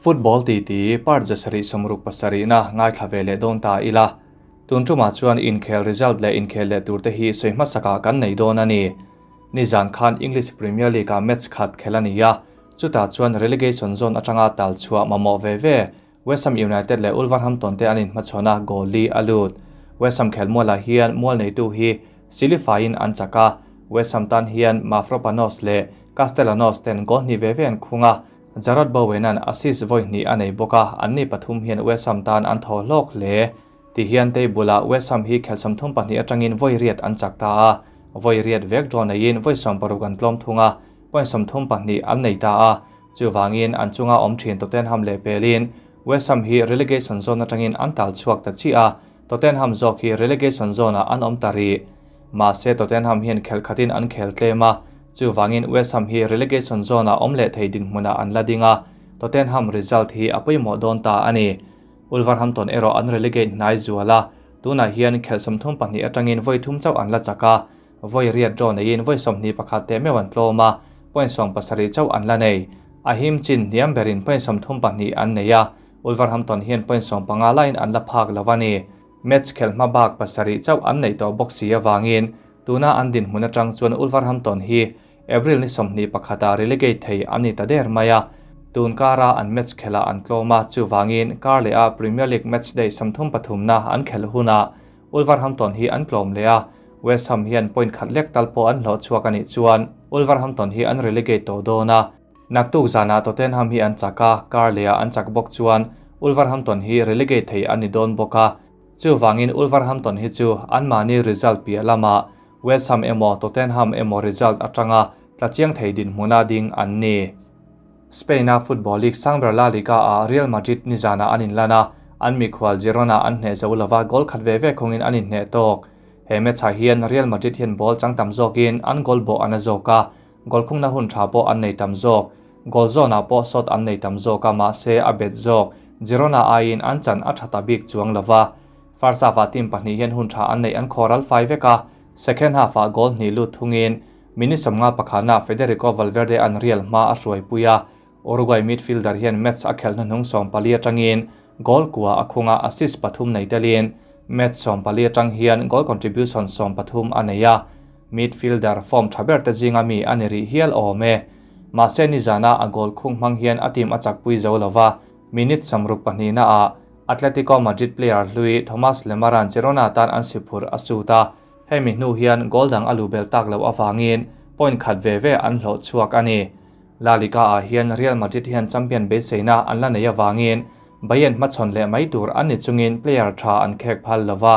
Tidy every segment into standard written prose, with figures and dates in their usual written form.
Football titi part 7 67 na ngaithla ve leh dawn ta ila. Tun tumah chuan inkhel result leh inkhel leh tur te hi sawi hmasakah kan nei dawn a ni. Nizan khan English Premier League ah match khat khel a ni a, chutah chuan relegation zone atanga tal chhuah mamawh ve ve West Ham United leh Wolverhampton te an inhmachhawn a, goal li a lut. West Ham khelmualah hian mual neitu hi Silifaiin an chak a, West Ham tan hian Mavropanos leh Castellanos ten goal hnih ve ve an khung a, Jarrod Bowen-a'n assist vawi hnih a nei bawk a, anni pathum hian West Ham tan an thaw hlawk hle. Tihian table-ah West Ham hi khelhsam thum pahnih atangin vawi riat an chak ta a, vawi riat vek draw neiin vawi 60 an tlawm thung a, point 32 an nei ta a, chuvangin an chunga awm thin Tottenham leh pelin West Ham hi relegation zone atangin an tal chhuak ta chiah a, Tottenham zawk hi relegation zone-ah an awm ta rih. Mahse Tottenham hian khelh khatin an khel tlem a, chuvangin West Ham hi relegation zone-ah awm leh thei dinhmunah an la ding a, Tottenham result hi a pawimawh dawn ta a ni. Wolverhampton erawh an relegate hnai zual a, tunah hian khelh 32 atangin vawi thum chauh an la chak a, vawi riat draw neiin vawi 21 teh meuh an tlawm a, point 70 chauh an la nei. A him chin hniam berin point 32 an nei a, Wolverhampton hian point 15 laiin an la phak lo a ni. Match khelh hma bak pasarih chauh an neih tawh bawk si avangin tuna an dinhmun atang chuan Wolverhampton hi April ni 21 ah relegate thei an ni ta der mai a. Tun kara an match khelh ah an tlawm a, chuvangin kar leh a Premier League matchday 33 na an khelh hunah Wolverhampton hi an tlawm leh a, West Ham hian point khat lek tal pawh an hlawh chhuak a nih chuan Wolverhampton hi an relegate tawh dawn a. Naktuk zanah Tottenham hi an chak a, kar lehah an chak bawk chuan Wolverhampton hi relegate thei an ni dawn bawk a. Chuvangin Wolverhampton hi chu anmahni result piah lamah West Ham emaw Tottenham emaw result atanga tla chiang thei dinhmuna ding an ni. Spain-a Football League sangber La Liga-ah Real Madrid nizanah an inlan a, an mikhual Girona an hneh zo lova goal khat ve ve khawngin an inhneh tawk. He match-ah hian Real Madrid hian ball chang tam zawkin an goal bawh an a zawk a, goal khungna hun tha pawh an nei tam zawk. Goal zawnah pawh shot an nei tam zawk a, mahse a bet zawk. Girona aiin an chan a tha ta bik chuang lova. First half-ah team pahnih hian hun tha an neih an khawral fai vek a, second half-ah goal hnih lut thungin minute 50 pakhatna Federico Valverde an Real hma a hruaipui a, Uruguay midfielder hian match a khelh hnuhnung 14 atangin goal kua a khunga assist pathum nei telin match 14 atang hian goal contribution 13 a nei a, midfielder form tha ber te zinga mi a ni rih hial awm e. Mahse nizana a goal khung hmang hian a team a chakpui zo lova, minute 62 na ah Atletico Madrid player hlui Thomas Lemar-a'n Girona tan an siphur a sut a, hemi hnu hian goal dang a lu bel tak loh avangin point khat ve ve an hlawh chhuak a ni. La Liga-ah hian Real Madrid hian champion beiseina an la nei avangin Bayern hmachhawn leh mai tur an ni chungin player tha an khek phal lova,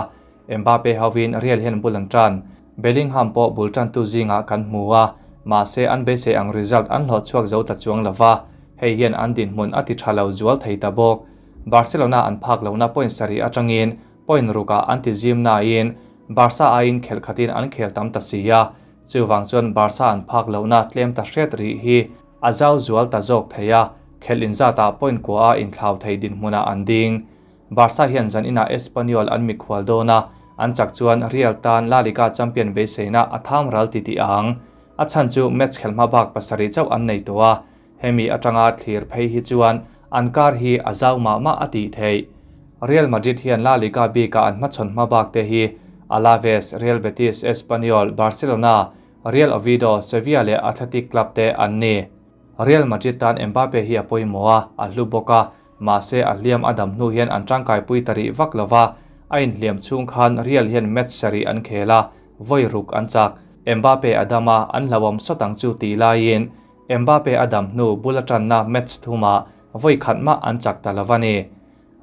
Mbappe hovin Real hian bul an tan. Bellingham pawh bul tantu zingah kan hmu a, mahse an beisei ang result an hlawh chhuak zo ta chuang lova, hei hian an dinhmun a ti tha lo zual thei ta bawk. Barcelona an phak lohna point sarih atangin point rukah an ti zim nain Barca aiin khelh khatin an khel tam ta si a, chuvang chuan Barca an phak lohna tlem ta hriat rih hi a zau zual ta zawk thei a, khelh inzatah point kua a inthlau thei dinhmunah an ding. Barca hian zan inah Espanyol an mikhual dawn a, an chak chuan Real tan La Liga champion beiseina a tham ral ti tih ang. A chhan chu match khelh hma bak pasarih chauh an nei tawh a, hemi atanga thlir phei hi chuan an kar hi a zau mah mah a tih theih. Real Madrid hian La Liga bikah an hmachhawn hma bak te hi Alaves, Real Betis, Espanyol, Barcelona, Real Oviedo, Sevilla leh Athletic Club te an ni. Real Madrid tan Mbappe hi a pawimawh a, a hlu bawk a, mahse a hliam a dam hnu hian an tangkaipui ta rih vak lova, a inhliam chhung khan Real hian match sarih an khel a, vawi ruk an chak. Mbappe a dam a, an hlauhawm sawt ang chu tih laiin Mbappe a dam hnu bul atanna match thumah vawi khat mah an chak ta lova ni.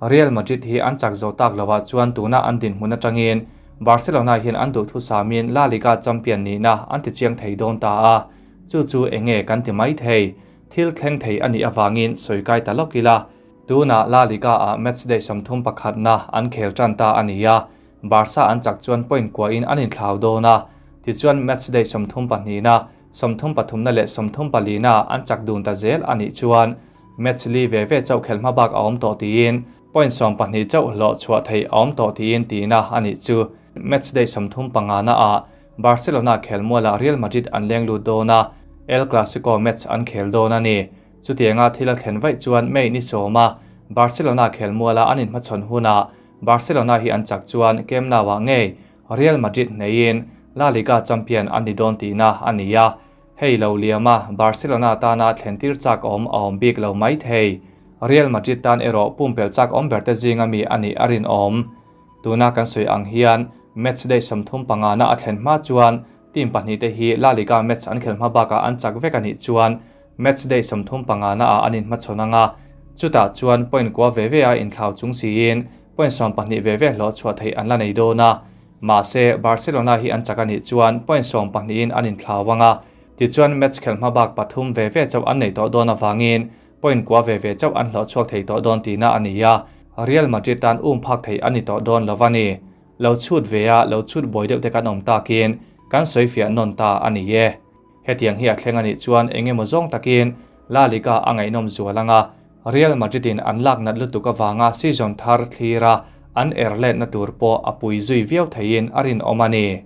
Real Madrid hi an chak zo tak lovah chuan tuna an dinhmun atangin Barcelona hian an duh thusamin La Liga champion nihna an ti chiang thei dawn ta a, chu chu enge kan ti mai thei. Thil thleng thei a nih avangin sawi kai ta lawk ila. Tuna La Liga ah match day 31 na an khel tan ta a ni a, Barca an chak chuan point kuahin an inthlau dawn a, tichuan match day 32 na, 33 na leh 34 na an chak dun ta zel a nih chuan match li ve ve chauh khelh hma bak a awm tawh tiin point 12 chauh hlawh chhuah thei a awm tawh tiin tihna a nih chu. Match day 35 na ah Barcelona khelmualah Real Madrid an leng lut dawn a, El Clasico match an khel dawn a ni. Chutianga thil a thlen vaih chuan May ni sawma Barcelona khelmuala an inhmachhawn hunah Barcelona hi an chak chuan Camp Nou-ah ngei Real Madrid hneiin La Liga champion an ni dawn tihna a ni a. Hei lo liama Barcelona tana thlentir chak awm a awm bik lo mai thei. Real Madrid tan erawh pumpelh chak awm berte zinga mi a nih a rinawm. Tuna kan sawi ang hian match day 35 na a thlen hma chuan team pahnihte hi La Liga match an khelh hma bakah an chak vek a nih chuan match day 35 na ah an inhmachhawn ang a, chutah chuan point kua ve ve a inthlau chung siin point 12 ve ve hlawh chhuah theih an la nei dawn a. Mahse, Barcelona hi an chak a nih chuan point 12 in an inthlau ang a, tichuan match khelh hma bak pathum ve ve chauh an nei tawh dawn avangin point kua ve ve chauh an hlawh chhuak thei tawh dawn tihna a ni a, Real Madrid tan um phak thei a ni tawh dawn lo a ni. Lo chhut ve a, lo chhut buai deuh te kan awm takin kan sawi fiah nawn ta a ni e. Hetiang hi a thleng a nih chuan eng emaw zawng takin La Liga a ngaihnawm zual ang a, Real Madrid in an lak nat lutuk avanga season thar thlir a an er letna tur pawh a pui zui viau theiin a rinawm a ni.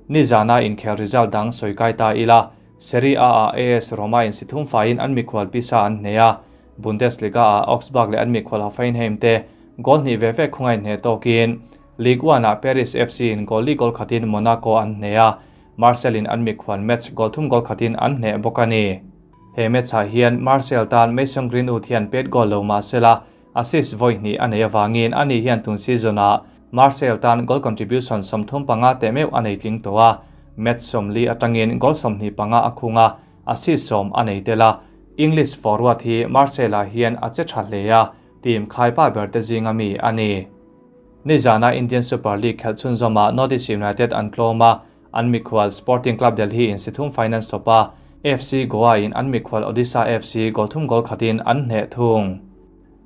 Nizana inkhel result dang sawi kai ta ila, Serie A ah AS Roma in si thum faiin an mikhual Pisa an hneh a, Bundesliga ah Augsburg leh an mikhual Hoffenheim te goal hnih ve ve khunga inhneh tawkin Ligue 1 ah Paris FC in goal li goal khatin Monaco an hneh a, Marseille in an mikhual Metz goal thum goal khatin an hneh bawk a ni. He match ah hian Marseille tan Mason Greenwood hian pet goal lo mah sela assist vawi hnih a nei avangin ani hian tun season ah Marseille tan goal contribution 35 teh meuh a nei tling tawh a, match 40 atangin goal 25 a khung a, assist 10 a nei tel a. English forward hi Marseille ah hian a che tha hle a, team khaipa ber te zinga mi a ni. Nizana Indian Super League khelh chhunzawmah North East United an tlawm a, an mikhual Sporting Club Delhi in Sithum Finance Sopa FC Goa in an mikhual Odisha FC goal thum goal khatin an hneh thung.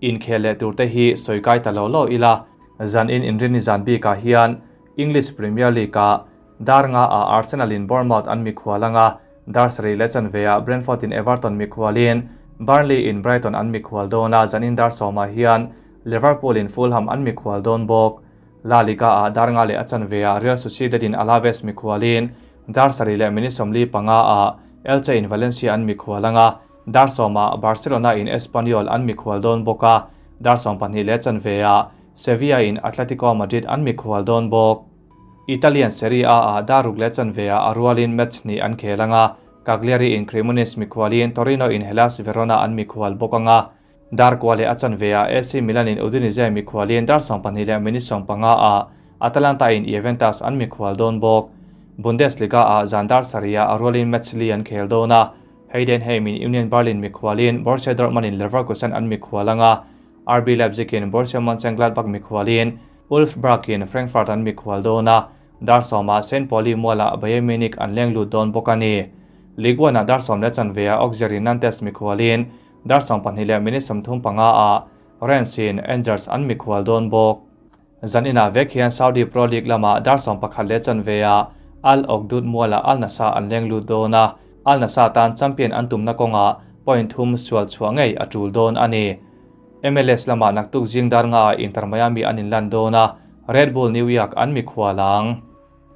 Inkhel leh turte hi sawi kai ta lo lo ila, zan in inrini zan bikah hian English Premier League ah dar nga ah Arsenal in Bournemouth an mikhual anga, dar sarih leh chanve ah Brentford in Everton mikhualin Burnley in Brighton an mikhual dawn a, zan in dar sawmah hian Liverpool in Fulham an mikhual dawn bawk. La Liga ah dar nga leh a chanve ah Real Sociedad in Alaves mikhualin dar sarih leh minute 45 ah Elche in Valencia an mikhual anga, dar sawmah Barcelona in Espanyol an mikhual dawn bawk a, dar 12 leh chanve ah Sevilla in Atletico Madrid an mikhual dawn bawk. Italian Serie A ah dar ruk leh chanve ah a rualin match hnih an khel anga, Cagliari in Cremonese mikhualin Torino in Hellas Verona an mikhual bawk anga, dar kua leh a chanve ah AC Milan in Udinese mikhualin dar 12 leh minute 15 ah Atalanta in Juventus an mikhual dawn bawk. Bundesliga ah zan dar sarih ah a rualin match li an khel dawn a, Heidenheim in Union Berlin mikhualin Borussia Dortmund in Leverkusen an mikhual anga, RB Leipzig in Borussia Mönchengladbach mikhualin Wolfsburg in Frankfurt an mikhual dawn a, dar sawmah St Pauli mualah Bayern Munich an leng lut dawn bawk a ni. Ligue 1 ah dar sawm leh chanve ah Auxerre in Nantes mikhualin dar 12 leh minute 35 ah Rennes in Angers an mikhual dawn bawk. Zan inah vek hian Saudi Pro League lamah dar 11 leh chanve ah Al Okhdood mualah Al Nassr an leng lut dawn a, Al Nassr tan champion an tumna kawngah point thum sual chhuah ngei a tul dawn a ni. MLS lamah naktuk zing dar nga ah Inter Miami an inlan dawn a, Red Bull New York an mikhual ang.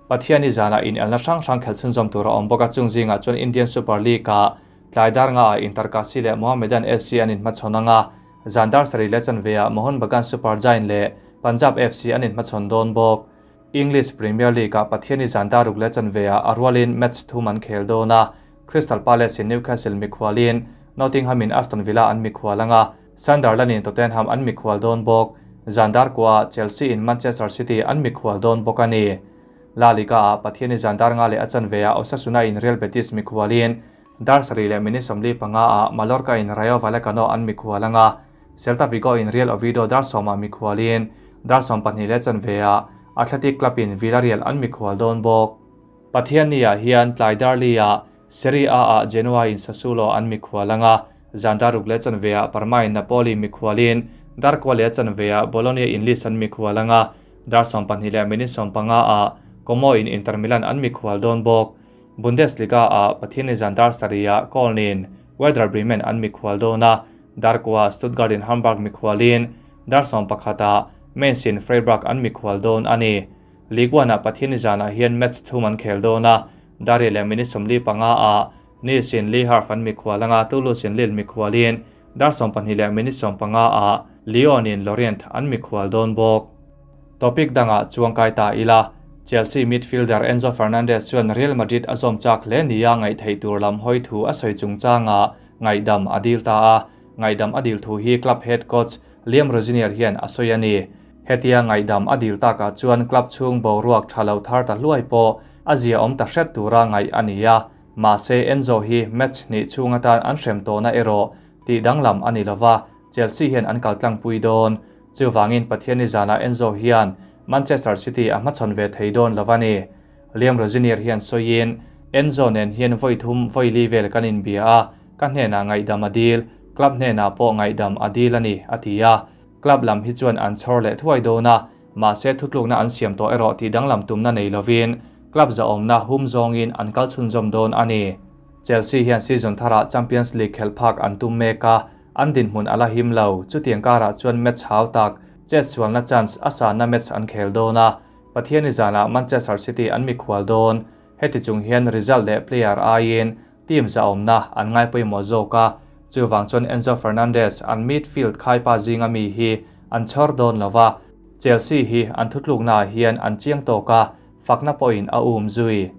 Pathiani zanah in elna hrang hrang khelh chhunzawm tur a awm bawk a, chung zingah chuan Indian Super League ah tlai dar nga ah Inter Kashi leh Mohammedan SC an inhmachhawn ang a, zan dar sarih leh chanve ah Mohun Bagan Super Giant leh Punjab FC an inhmachhawn dawn bawk. English Premier League ah Pathiani zan dar ruk leh chanve ah a rualin match thum an khel dawn a, Crystal Palace in Newcastle mikhualin Nottingham in Aston Villa an mikhual ang a, Sunderland in Tottenham an mikhual dawn bawk. Zan dar kua ah Chelsea in Manchester City an mikhual dawn bawk a ni. La Liga ah Pathiani zan dar nga leh a chanve ah Osasuna in Real Betis mikhualin dar sarih leh minute 45 ah Mallorca in Rayo Vallecano an mikhual ang a, Celta Vigo in Real Oviedo dar sawmah mikhualin dar 12 leh chanve ah Athletic Club in Villarreal an mikhual dawn bawk. Pathiani ah hian tlai dar li ah Serie A ah Genoa in Sassuolo an mikhual ang a, zan dar ruk leh chanve ah Parma in Napoli mikhualin dar kua leh chanve ah Bologna in Lecce an mikhual ang a, dar 12 leh minute 15 ah Como in Inter Milan an mikhual dawn bawk. Bundesliga ah Pathiani zan dar sarih ah Köln in Werder Bremen an mikhual dawn a, dar kua Stuttgart in Hamburg mikhualin dar 11 ah Mainz in Freiburg an mikhual dawn a ni. Ligue 1 ah Pathiani zanah hian match thum an khel dawn a, dar riat leh minute 45 ah Nice in Le Havre an mikhual anga Toulouse in Lille mikhualin dar 12 leh minute 15 ah Lyon in Lorient an mikhual dawn bawk. Topic dangah chuang kai ta ila, Chelsea midfielder Enzo Fernandez chuan Real Madrid a zawm chak hle nia ngaih theih tur lam hawi thu a sawi chungchangah ngaihdam a dil ta a, ngaihdam a dil thu hi club head coach Liam Rosenior hian a sawi a ni. Hetia ngaihdam a dil takah chuan club chhung boruak tha lo thar ta hluai pawh a zia awm ta hret tura ngaih a ni a, mahse Enzo hi match hnih chhung atan an hrem tawhna erawh tih danglam a ni lova, Chelsea hian an kaltlangpui dawn. Chuvangin Pathianni zanah Enzo hian Manchester City a hmachhawn ve thei dawn lo a ni. Liam Rosenior hian sawiin, Enzo nen hian vawi thum vawi li vel kan inbia a, ka hnenah ngaihdam a dil, club hnenah pawh ngaihdam a dil a ni, a ti a. Club lam hi chuan an chhawr leh thuai dawn a, mahse thutlukna an siam tawh erawh tih danglam tumna nei lovin club zahawmna hum zawngin an kal chhunzawm dawn a ni. Chelsea hian season tharah Champions League khelh phak an tum mek a, an dinhmun a la him lo. Chutiang karah chuan match hau tak, chet sualna chance a sanna match an khel dawn a, Pathianni zanah Manchester City an mikhual dawn. Heti chung hian result leh player aiin team zahawmna an ngai pawimawh zawk a, chuvang chuan Enzo Fernandez an midfield khaipa zinga mi hi an chhawr dawn lo va, Chelsea hi an thutluknaah hian an chiang tawk a, fakna pawhin a um zui.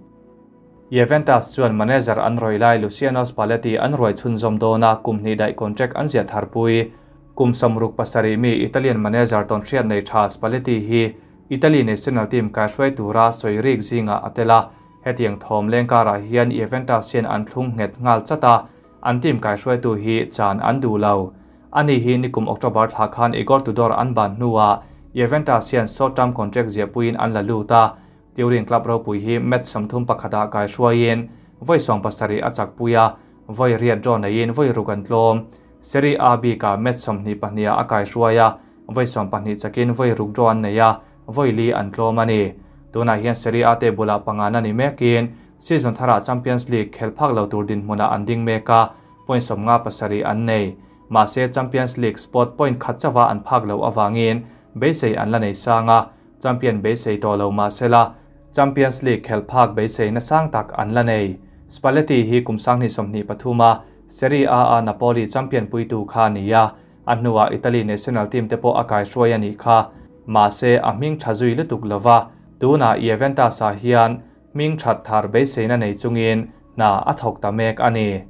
Juventus chuan manager an rawih lai Luciano Spalletti an ruai chhunzawm dawn a, kum hnih daih contract an ziah tharpui. Kum 67 mi Italian manager tawnhriat nei tha Spalletti hi Italy national team kaihruai tura sawi rik zingah a tel a, hetiang thawm leng karah hian Juventus hian an thlung nghet nghal chat a, an team kaihruaitu hi chan an duh lo. Ani hi nikum October thla khan Igor Tudor an ban hnuah Juventus hian short term contract ziahpuiin an la lut a, Turin club ropui hi match 31 ah kaihruaiin vawi 17 a chakpui a, vawi riat draw neiin vawi ruk an tlawm. Serie A bikah match 22 ah a kaihruai a, vawi 12 chakin vawi ruk draw an nei a, vawi li an tlawm a ni. Tunah hian Serie A te bulah pangana ni mekin season tharah Champions League khel phak lo tur dinhmunah an ding mek a, point 57 an nei. Mahse Champions League spot point khat chauha an phak loh avangin beisei an la nei sang a, Champion beisei tawh lo mahsela Champions League khel phak beiseina sang tak an la nei. Spalletti hi kum 2023 a Serie A a Napoli champion puitu kha a ni a, a hnuah Italy national team te pawh a kaihruai a nih kha. Mahse a hming tha zui lutuk lova, tunah Juventus ah hian hming that thar beiseina nei chungin hna a thawk ta mek a ni.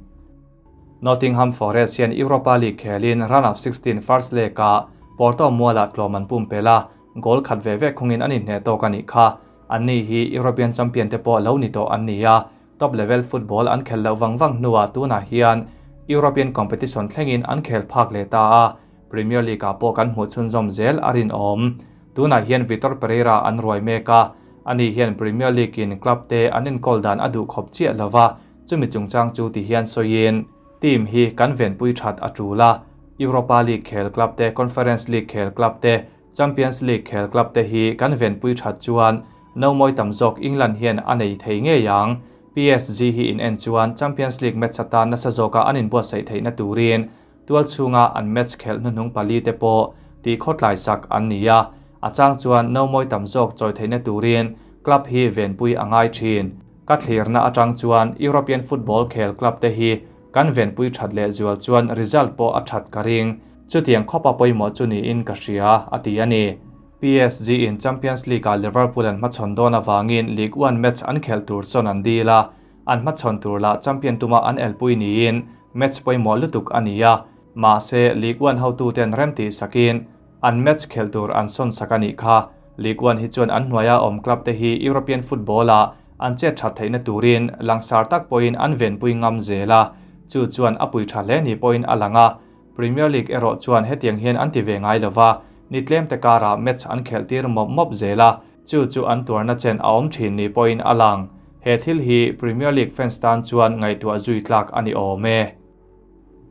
Nottingham Forest hian Europa League khelin round of 16 first leg ah Porto mualah tlawm an pumpelh a, goal khat ve ve khungin an inhneh tawk a nih kha. Anni hi European champion te pawh lo ni tawh an ni a, top level football an khel loh vang vang hnuah tunah hian European competition thlengin an khel phak leh ta a, Premier League ah pawh kan hmuh chhunzawm zel a rinawm. Tunah hian Vitor Pereira an ruai mek a, ani hian Premier League in club te an enkawl dan a duh khawp chiah lova, chumi chungchang chu ti hian sawiin team hi kan venpui that a tul a, Europa League khel club te, Conference League khel club te, Champions League khel club te hi kan venpui that chuan no mawi tam zawk England hian a nei thei ngei ang. PSG hi in en chuan Champions League match atan nasa zawka an inbuatsaih theihna turin tual chhunga an match khelh hnuhnung pali te pawh tih khawtlai sak an ni a, a chang chuan no mawi tam zawk chawi theihna turin club hi venpui a ngai thin. Ka thlirna atang chuan European football khel club te hi kan venpui that leh zual chuan result pawh a that ka ring. Chutiang khawpa pawimawh chu niin ka hria, a ti a ni. PSG in Champions League ah Liverpool an hmachhawn dawn avangin Ligue 1 match an khelh tur chuan an dil a, an hmachhawn tur lah champion tuma an elpui niin match pawimawh lutuk a ni a, mahse Ligue 1 hotuten rem tih sakin an match khelh tur an sawn sak a nih kha. Ligue 1 hi chuan an hnuaia awm club te hi European football ah an chet that theihna turin langsar tak pawhin an venpui ngam zel a, chu chuan a pui tha hle ni pawhin a lang a. Premier League erawh chuan hetiang hian an ti ve ngai lova, ni tlem te karah match an khelh tir mawp mawp zel a, chu chu an tuarna chen a awm thin ni pawhin a lang. He thil hi Premier League fans tan chuan ngaihtuah zui tlak a ni awm e.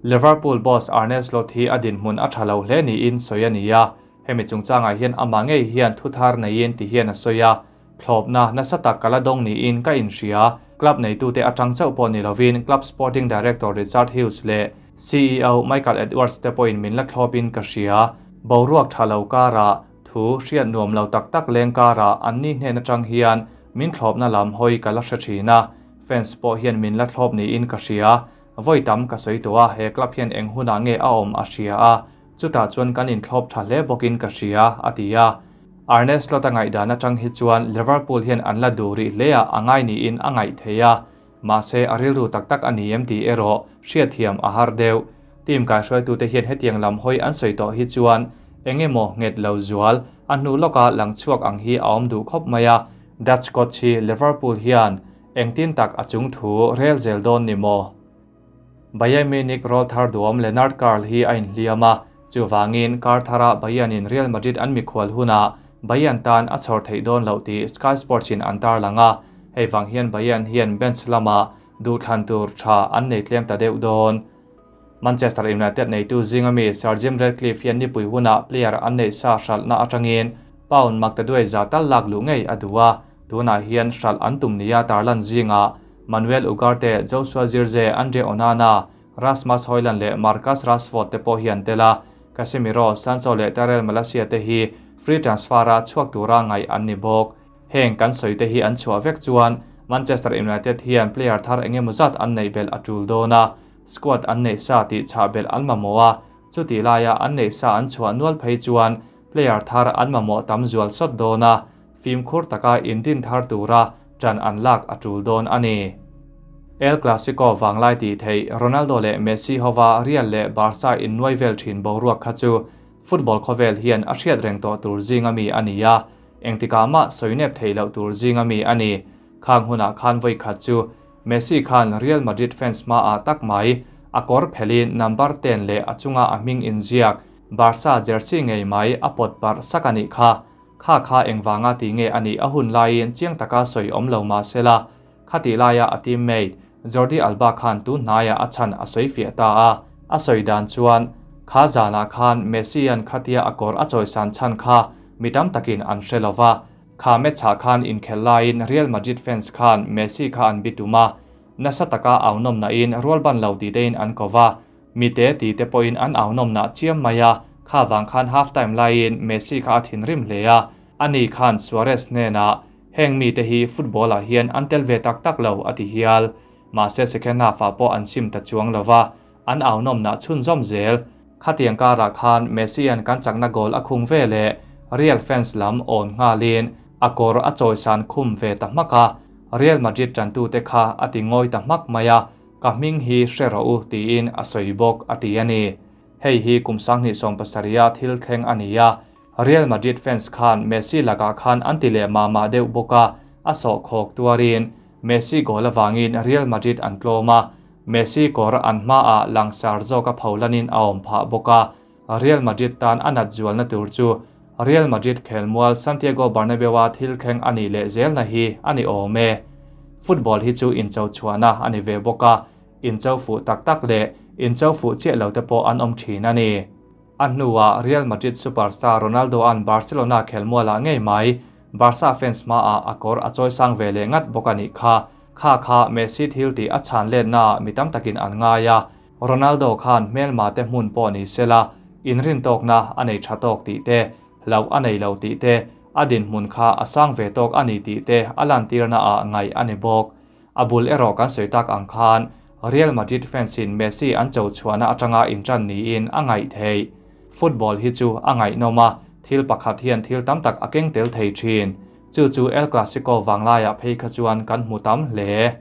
Liverpool boss Arne Slot hi a dinhmun a tha lo hle niin sawi a ni a, hemi chungchangah hian amah ngei hian thu thar neiin ti hian a sawi a, thlawpna nasa tak ka la dawng niin ka inhria. Club neitute atang chauh pawh ni lovin club sporting director Richard Hughes leh CEO Michael Edwards te pawhin min la thlawpin ka hria. Boruak tha lo karah thu hriat nuam lo tak tak leng karah anni hnen atang hian min thlawpna lam hawi ka la hre thin a. Fans pawh hian min la thlawp niin ka hria. Vawi tam ka sawi tawh a, he club hian eng hunah nge a awm a hria a, chutah chuan kan inthlawp tha hle bawkin ka hria, a ti a. Arne Slot-a ngaihdan atang hi chuan Liverpool hian an la duh rih hle a a ngai niin a ngaih thei a, mahse a rilru tak tak a ni em tih erawh hriatthiam a har deuh. Team kaihruaitute hian hetiang lam hawi an sawi tawh hi chuan eng emaw nghet lo zual a hnu lawka lang chhuak ang hi a awm duh khawp mai a, Dutch coach hi Liverpool hian engtin tak a chung thu rel zel dawn ni maw? Bayern Munich rawl thar duam Lennart Karl hi a inhliam a, chuvangin kar thara Bayern in Real Madrid an mikhual hunah Bayern tan a chhawr theih dawn loh tih Sky Sports in an tarlang a, hei vang hian Bayern hian bench lamah duhthlan tur tha an nei tlem ta deuh dawn. Manchester United neitu zinga mi Sir Jim Ratcliffe hian nipui hunah player an neih sa hralhna atangin pound maktaduai za tal lak luh ngei a duh a, tunah hian hralh an tum nia tarlan zingah Manuel Ugarte, Joshua Zirkzee, Andre Onana, Rasmus Hojlund leh Marcus Rashford te pawh hi an tel a, Casemiro, Sancho leh Tyrell Malacia te hi free transfer-a chhuak tura ngaih an ni bawk. Heng kan sawi te hi an chhuah vek chuan Manchester United hian player thar eng emaw zat an neih belh a tul dawn a, squad an neih sa tih chhah belh an mamawh a, chutih laia an neih sa an chhuah nual phei chuan player thar an mamawh tam zual sawt dawn a, fimkhur taka indin thar tura ṭan an lak a tul dawn a ni. El Clasico vanglai tih theih Ronaldo leh Messi hova Real leh Barca innuai vel ṭhin boruak kha chu football khawvel hian a hriat reng tawh tur zinga mi a ni a, Engtikah mah sawi nep theih loh tur zinga mi a ni. Khang hunah khan vawi khat chu Messi khan Real Madrid fans hmaah tak mai a kawr phelin number ten leh a chunga a hming inziak Barca jersey ngei mai a pawt parh sak a nih kha. Kha kha engvanga ti nge a nih a hun laiin chiang taka sawi awm lo mah sela, khatih laia a teammate Jordi Alba khan tun hnaiah a chhan a sawi fiah ta a. A sawi dan chuan, Kha zanah khan Messi-a'n khatia a kawr a chawisan chhan kha mi tam takin an hre lo va. Kha match-ah khan inkhelh laiin Real Madrid fans khan Messi kha an bitum a, nasa taka au nawmnahin rualban lo ti tein an ko va, mi te ti te pawhin an au nawmnah chiam mai a. Kha vang khan half time laiin Messi kha a thinrim hle a, ani khan Suarez hnenah, Heng mite hi football-ah hian an tel ve tak tak lo, a ti hial. Mahse second half-ah pawh an sim ta chuang lo va, an au nawmnah chhunzawm zel. Khatiang karah khan Messi-a'n kan chakna goal a khung ve leh Real fans lam awn nghalin a kawr a chawisan khum ve ta hmak a, Real Madrid tantute kha a ti ngawi ta hmak mai a, ka hming hi hre rawh u tiin a sawi bawk a ti a ni. Hei hi kum 2017-a thil thleng a ni a, Real Madrid fans khan Messi lakah khan an ti leh mah mah deuh bawk a, a sawhkhawk tuarin Messi goal avangin Real Madrid an tlawm a, Messi kawr an hmaah langsar zawka pholanin a awm phah bawk a, Real Madrid tan a nat zualna tur chu Real Madrid khelmual Santiago Bernabeu-a thil thleng a nih leh zelna hi a ni awm e. Football hi chu incho chhuahna a ni ve bawk a, incho fuh tak tak leh incho fuh chiah lo te pawh an awm thin a ni. A hnuah Real Madrid superstar Ronaldo-a'n Barcelona khelmualah ngei mai Barca fans hmaah a kawr a chawisang ve leh ngat bawk a nih kha. Kha kha Messi thil tih a chhan letnaah mi tam takin an ngai a, Ronaldo khan hmelma te hmun pawh ni sela inrintawkna a nei tha tawk tih te, hlauh a nei lo tih te, a dinhmun kha a sang ve tawk a ni tih te a lantirnaah ngaih a ni bawk. A bul erawh kan sawi tak ang khan Real Madrid fans in Messi an cho chhuahna atanga intan niin a ngaih theih. Football hi chu a ngaihnawm a, thil pakhat hian thil tam tak a keng tel thei thin. Chu chu El Clasico vanglaiah phei kha chuan kan hmu tam hle.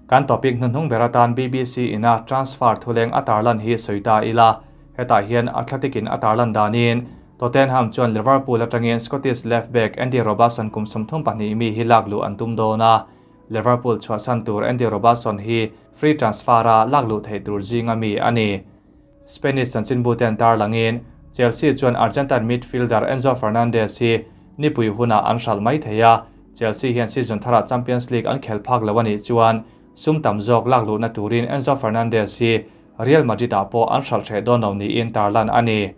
Kan topic hnuhnung ber atan BBC ina transfer thuleng a tarlan hi sawi ta ila. Hetah hian Athletic in a tarlan danin Tottenham chuan Liverpool atangin Scottish left back Andy Robertson kum 32 mi hi lak luh an tum dawn a. Liverpool chhuahsan tur Andy Robertson hi free transfer-a lak luh theih tur zinga mi a ni. Spanish chanchinbu ten tarlangin Chelsea chuan Argentine midfielder Enzo Fernandez hi nipui hunah an hralh mai thei a, Chelsea hian season tharah Champions League an khel phak lo a nih chuan sum tam zawk lak luhna turin Enzo Fernandez hi Real Madrid-ah pawh an hralh hreh dawn lo niin tarlan a ni.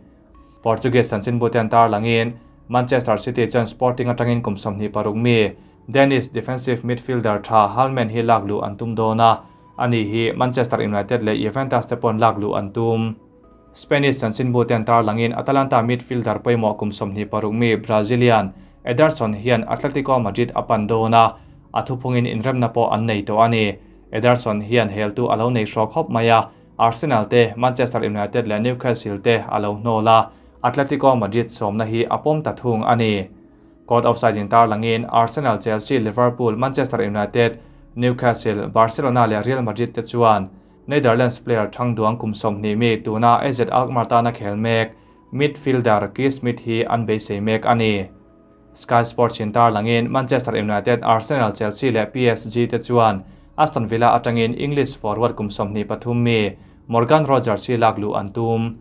Portuguese chanchinbu ten tarlangin Manchester City chuan Sporting atangin kum 26 mi Danish defensive midfielder tha Hallmann hi lak luh an tum dawn a, ani hi Manchester United leh Juventus te pawn lak luh an tum. Spanish chanchinbu ten tarlangin Atalanta midfielder pawimawh kum 26 mi Brazilian Ederson hian Atletico Madrid a pan dawn a, A thuphungin inremna pawh an nei tawh a ni. Ederson hian heltu a lo nei hraw khawp mai a, Arsenal te, Manchester United leh Newcastle te a lo hnawl a, Atletico Madrid sawmna hi a pawm ta thung a ni. Court offside in tarlangin Arsenal, Chelsea, Liverpool, Manchester United, Newcastle, Barcelona leh Real Madrid te chuan Netherlands player thangduang kum 20 mi tuna AZ Alkmaar tana khel mek midfielder Kees Smit hi an beisei mek a ni. Sky Sports in tarlangin Manchester United, Arsenal, Chelsea leh PSG te chuan Aston Villa atangin English forward kum 23 mi Morgan Rogers hi lak luh an tum.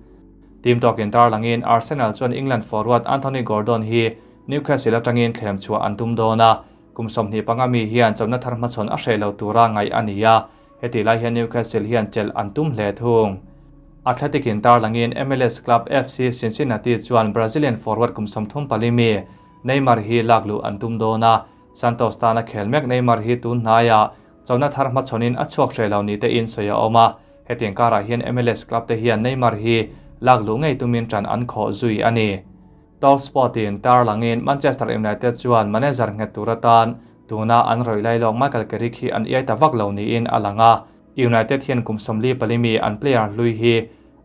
Team talk in tarlangin Arsenal chuan England forward Anthony Gordon hi Newcastle atangin thlem chhuah an tum dawn a, kum 25 mi hian chawna thar hmachhawn a hreh lo tura ngaih a ni a, heti lai hian Newcastle hian chelh an tum hle thung. Athletic in tarlangin MLS club FC Cincinnati chuan Brazilian forward kum 34 mi Neymar hi lak luh an tum dawn a, Santos tana khel mek Neymar hi tun hnaia chawna thar hmachhawnin a chhuak hreh lo ni te in sawi a awm a, hetiang karah hian MLS club te hian Neymar hi lak luh ngei tumin ṭan an khawh zui a ni. Top Sport in tarlangin Manchester United chuan manager nghet tur atan tuna an rawih lai lawk Michael Carrick hi an iai ta vak lo niin a lang a, United hian kum 44 mi an player hlui hi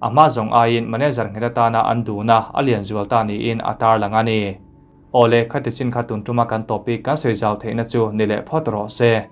a hma zawng aiin manager nghet atana an duhna a lian zual ta niin a tarlang a ni. Awle, khati chin kha tun tuma kan topic kan sawi zau theihna chu ni leh phawt rawh se.